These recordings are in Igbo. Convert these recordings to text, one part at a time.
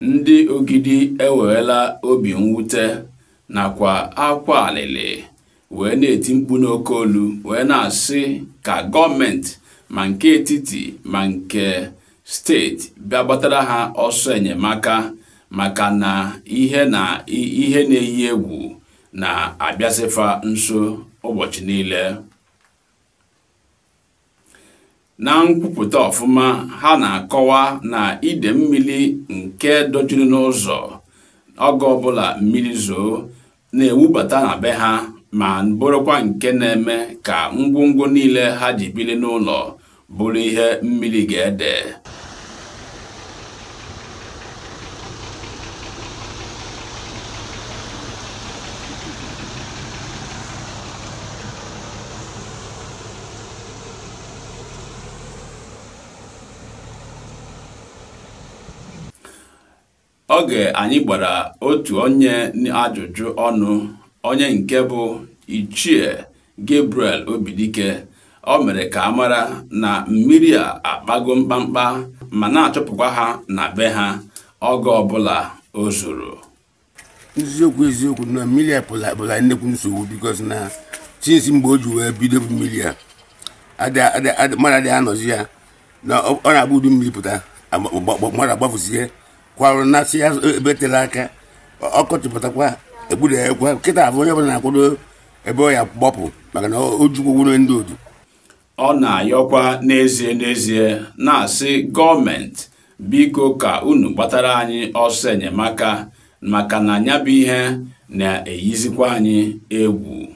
Ndị Ogidi ewerela obi mwute nakwa akwa alịlị wee na-eti mkpu n'oke olu wee na-asị ka gọọmenti ma nke etiti ma nke steeti bịa gbatara ha ọsọ enyemaka maka na ihe na-eyi egwu na-abịasịfa nso ụbọchị niile. Na nkwupụta ọfụma, ha na-akọwa na ide mmiri nke dọchiri n'ụzọ oge ọbụla mmiri zoo na-ewubata na be ha ma bụrụkwa nke na-eme ka ngwongwo niile ha ji biri n'ụlọ bụrụ ihe mmiri ga-ede. Oge anyị gbara otu onye ajụjụ ọnụ, onye nke bụ Ichie Gabriel Obidike, o mere ka a mara na mmiri a akpago mkpamkpa ma na-achọpụkwa ha na be ha oge ọbụla o zuru. Eziokwu na mmiri a pụla nnekwu nsogbu because na since mgbe o ji wee bido mmiri a mmadụ adịghị anọzi ya na ọ na-agba udu mmiri pụta mmadụ agbafusie kwarụ na-asị ya ebe tere aka ọkọchị pụtakwa egburekwa nkịta afọ onye ọbụla na-akwado ebe ọ ya gbapụ maka na o jukwuo ndị odu. Ọ na-ayọkwa n'ezie na-asị gọọmenti biko ka unu gbatara anyị ọsọ enyemaka maka na ya bụ ihe na-eyizikwa anyị egwu.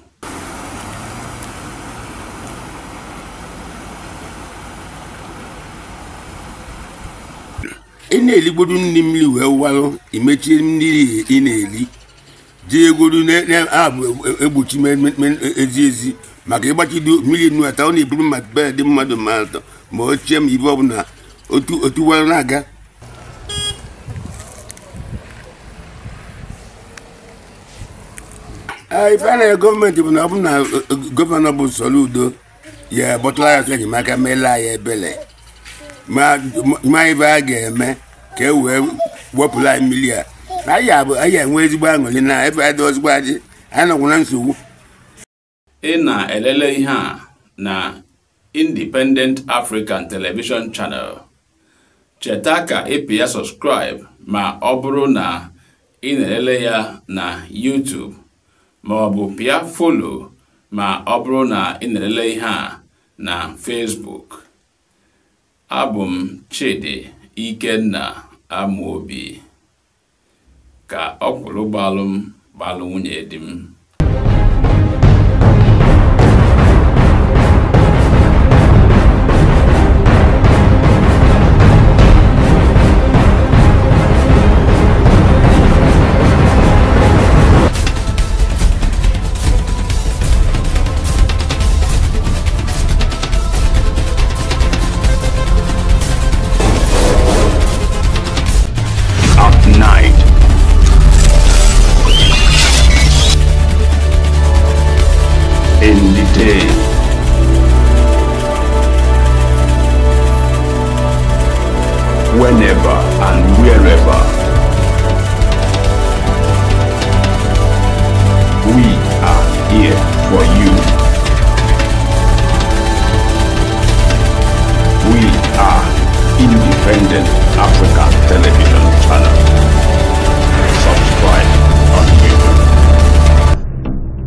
Ị na-eligbodu nri mmiri wee walụ imechie mmiri ị na-eli jee egodu na-abụ egbochi ezi ezi maka ịgbachido mmiri nnu ata ọ na-eburu ma bedị mmadụ ma atọ ma ochie ma ibe ọbụla otu walụ na-aga. Ife a na gọọmenti bụ na ọ bụ na gọvanọ bụ Soludo ya bọtụla ya ọsọ enyemaka meela ya ebele ma ife a ga-eme ka e wee wepụla anyị mmiri a anyị enwe ezigbo aṅụrị na ebe adị ozigbo ajị anyị nọkwa na nsogbu. Ị na-elele ihe a na Independent African Television Channel. Cheta ka ị pịa subscribe ma ọ bụrụ na ị na-elele ya na YouTube ma ọ bụ pịa follow ma ọ bụrụ na ị na-elele ihe a na Facebook. Abụ m Chidi Ikenna Amobi. Ka ọkwụrụ gbalụ m gbalụ nwunye di m.